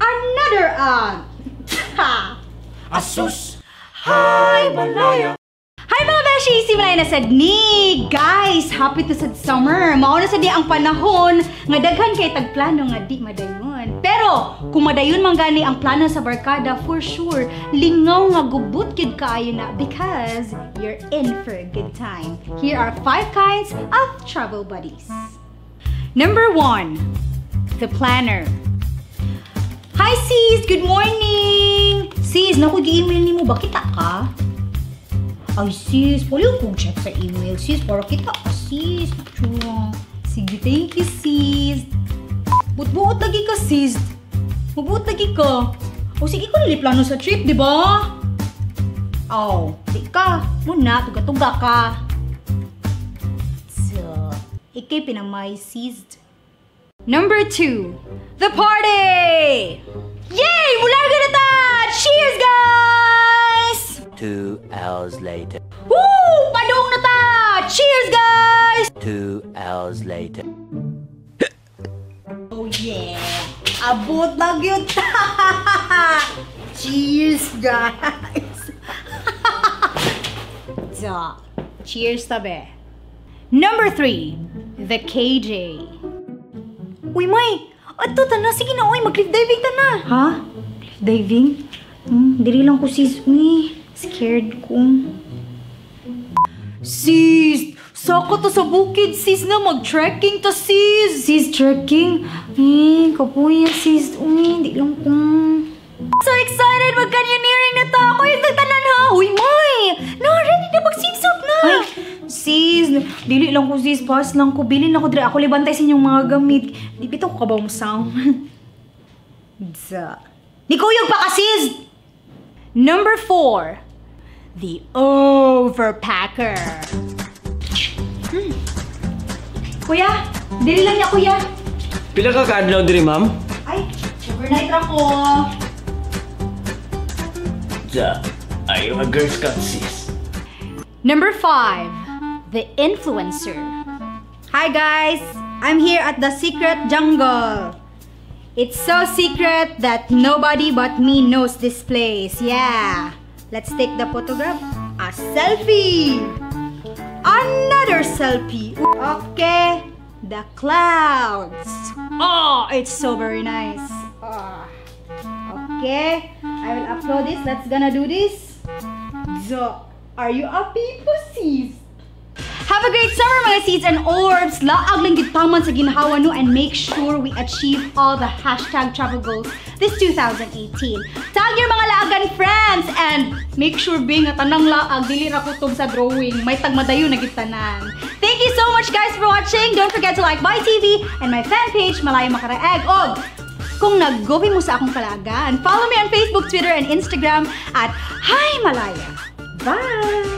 Another aunt. Ha! Asus! Hi, Malaya! Hi, mga beshi! Si Malaya na sad ni! Guys, happy to sad summer! Mao na sad ni ang panahon nga daghan kay tagplano nga di madayon. Pero kung madayon man gani ang plano sa barkada, for sure, lingaw nga gubot gyud kaayo na because you're in for a good time. Here are five kinds of travel buddies. Number 1, the planner. Hi, sis! Good morning! Sis, naku, gi-email nimo ba? Kita ka? Ay, sis, wala kong check sa email, sis. Para kita ka, sis. Chua. Sige, thank you, sis. Buot-buot lagi ka, sis. Mabuot lagi ka. O sige ko nili plano sa trip, di ba? Oh, di ka. Muna, tuga-tuga ka. So, ikay pinamay, sis. Number 2, the party! Yay! Mularga na ta! Cheers, guys! 2 hours later. Woo! Padung na ta! Cheers, guys! 2 hours later. Oh yeah! Abot na gyud ta! Cheers, guys! So, cheers tabe. Number 3, the KJ. Uy, May! Ato, ta na. Sige na, uy. Mag-cliff diving ta na. Ha? Cliff diving? Dili lang ko, sis. Uy, scared ko. Sis! Saka to sa bukid, sis, na mag-trekking ta, sis! Sis, trekking? Eh, kapuya, sis. Uy, di lang ko. So excited! Mag-canyoneering na ta! Ako yung tagtanan, ha! Uy, May! Na, ready na mag-swimsuit na! Ay, sis, dili lang ko, sis. Pass lang ko. Bilin lang ko dire. Ako libantay sa inyong mga gamit. Di bitaw ko kabaw mo sound. Za. Ni kuyog pa ka, sis! Number 4, the overpacker. Kuya, dili lang niya, kuya. Pila ka kaadlaw diri, ma'am? Ay, overnight ra ko. Ja, ayo nga Girl Scout, sis. Number 5, the influencer. Hi guys, I'm here at the secret jungle. It's so secret that nobody but me knows this place. Yeah. Let's take the photograph. A selfie. Another selfie. Okay. The clouds. Oh, it's so very nice. Ah. Okay. I will upload this. Let's gonna do this. So, are you a people, sis? Have a great summer, mga seeds and orbs! Laag lang gid taman sa ginhawa, no, and make sure we achieve all the #TravelGoals this 2018. Tag your mga laagan friends and make sure bing nga tanang laag dili ra kutob sa drawing. May tagmadayo na gid tanan. Thank you so much, guys, for watching. Don't forget to like my TV and my fan page, Malaya Makaraeg. Og kung nag-gobi mo sa akong kalagan, follow me on Facebook, Twitter, and Instagram at Hi Malaya. Bye!